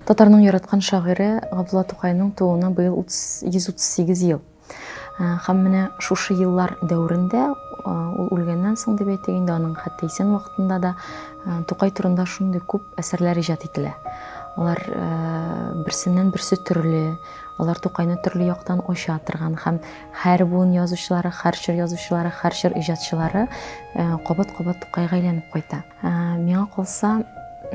Татарның яраткан шагыйре Габдулла Тукайның тууына быел 138 ел. Һәм менә шушы еллар дәверендә, ул үлгәннән соң дип әйтик инде, аның хәтта исән вакытында да Тукай турында шундый күп әсәрләр иҗат ителә. Алар берсеннән берсе төрле, алар Тукайны төрле яктан ача торган һәм һәр буын язучылары, һәр чор язучылары, һәр чор иҗатчылары кабат-кабат Тукайга әйләнеп кайта. Миңа калса,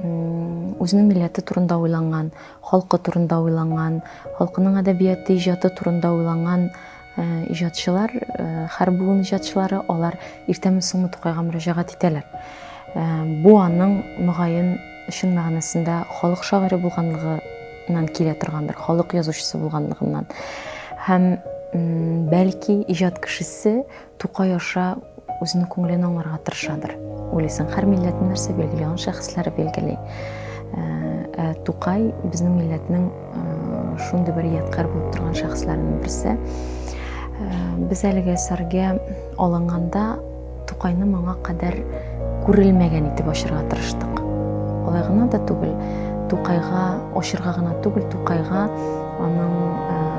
үзенең милләте турында уйланган, халкы турында уйланган, халкының әдәбияты, иҗаты турында уйланган иҗатчылар, һәр буын иҗатчылары, алар иртәме соңмы Тукайга мөрәҗәгать итәләр. Бу аның, мөгаен, чын мәгънәсендә халык шагыйре булганлыгыннан килә торгандыр, халык язучысы булганлыгыннан. Һәм бәлки иҗат кешесе Тукай аша үзенең күңелен аңларга тырышадыр. Уйлыйсың, һәр милләтне нәрсә билгели, аның шәхесләре билгели. Ә Тукай безнең милләтнең шундый бер ядкарь булып торган шәхесләренең берсе. Без әлеге әсәргә алынганда Тукайны моңа кадәр күрелмәгән итеп ачырга тырыштык. Алай гына да түгел, Тукайга ачырга гына түгел, Тукайга аның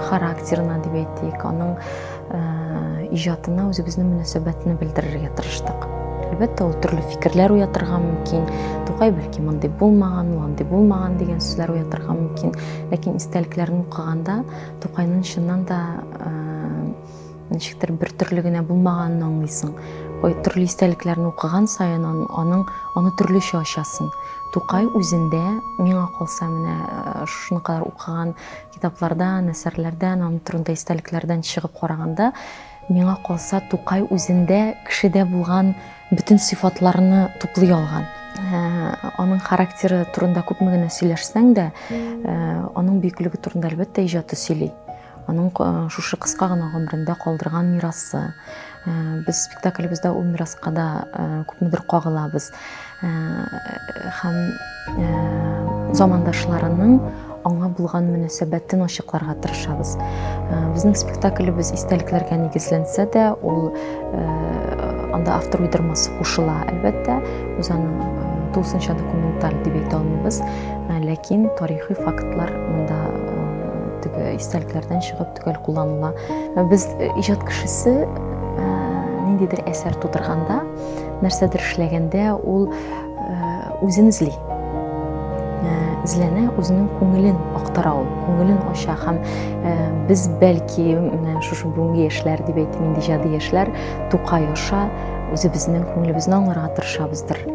характерына дип әйтик, аның иҗатына үзебезнең мөнәсәбәтне белдерергә тырыштык. Әлбәттә, ул төрле фикерләр уятырга мөмкин. Тукай бәлки мондый булмаган, ул андый булмаган дигән сүзләр уятырга мөмкин. Ләкин истәлекләрне укыганда Тукайның чыннан да ничектер бер төрле генә булмаганын аңлыйсың. Ой, төрле истәлекләрне укыган саен аның аны төрлечә ачасың. Тукай үзендә, миңа калса, менә шуны кадәр укыган Китаплардан, әсәрләрдән, аның турында истәлекләрдән чыгып караганда, миңа калса, Тукай үзендә кешедә булган бөтен сыйфатларны туплый алган. Аның характеры турында күпме генә сөйләшсәң дә, аның бөеклеге турында, әлбәттә, иҗаты сөйли. Аның шушы кыска гына гомерендә калдырган мирасы. Без спектаклебездә ул мираска да күпмедер кагылабыз. Һәм замандашларының аңа булган мөнәсәбәтен ачыкларга тырышабыз. Безнең спектаклебез истәлекләргә нигезләнсә дә, ул анда автор уйдырмасы кушыла, әлбәттә. Без аны тулысынча документаль дип әйтә алмыйбыз, ләкин тарихи фактлар монда теге истәлекләрдән чыгып төгәл кулланыла. Без иҗат кешесе ниндидер әсәр тудырганда, нәрсәдер эшләгәндә ул үзен эзли. Эзләнә, үзенең күңелен актара ул, күңелен ача һәм без бәлки менә шушы бүгенге яшьләр дип әйтим инде, иҗади яшьләр Тукай аша үзебезнең күңелебезне аңларга тырышабыздыр.